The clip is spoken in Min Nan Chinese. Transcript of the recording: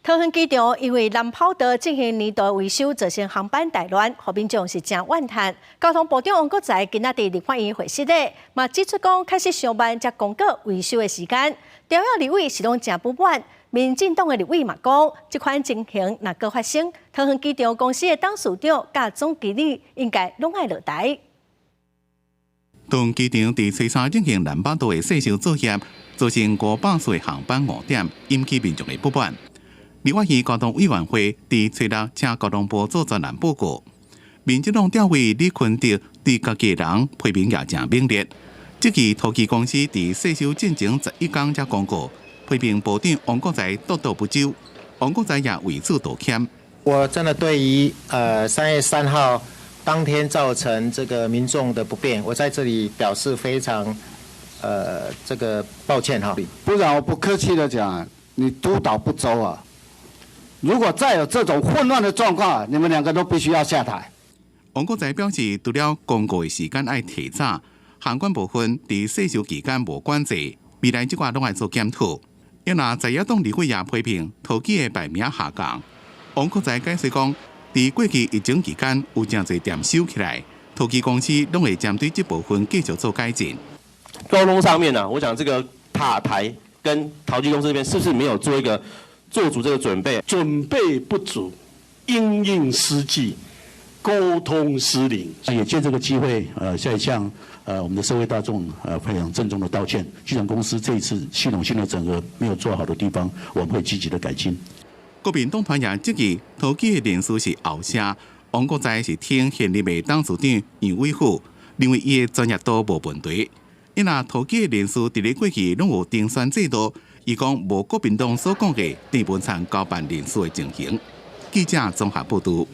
桃園機場因為南跑道進行年度維修，造成航班大亂，予民眾是誠怨嘆。交通部長王國材今仔佇立法院會室內，嘛指出講開始傷慢才公告維修的時間。朝野立委是攏誠不滿，民進黨的立委嘛講，這款情形若閣發生，桃園機場公司的董事長佮總經理應該攏愛落台。桃園機場佇初三進行南跑道的細修作業，造成500次航班誤點，引起民眾的不滿。立法院交通委員會佇初六請交通部做專案報告。民進黨召委李坤哲對家己人批評也誠猛烈，質疑桃機公司佇細修進前11工才公告，批評部長王國材督導不周，王國材也為此道歉。我真的對於3月3號當天造成這個民眾的不便，我在這裡表示非常這個抱歉哈。部長，我不客氣的講，你督導不周啊！如果再有這種混亂的狀況，你們兩個都必須要下台。王國材表示，除了公告的時間愛提早，航管部分佇細修期間無管制，未來這寡攏愛做檢討。因若在野黨立委也批評桃機的排名下降。王國材解釋講，佇過去疫情期間有誠濟店收起來，桃機公司攏會針對這部分繼續做改進。溝通上面呢，我想這個塔台跟桃機公司這邊是不是沒有做一個做足這個準備？準備不足，因應失際，溝通失靈。也借這個機會，再向我們的社會大眾，非常鄭重的道歉。機場公司這一次系統性的整合沒有做好的地方，我們會積極的改進。國民黨團也質疑桃機的人事是後寫，王國材是聽現任的董事長楊偉虎，認為伊的專業度無問題。因若桃機的人事佇咧過去攏有遴選制度，伊講無國民黨所講的鄭文燦交辦人事的情形。記者綜合報導。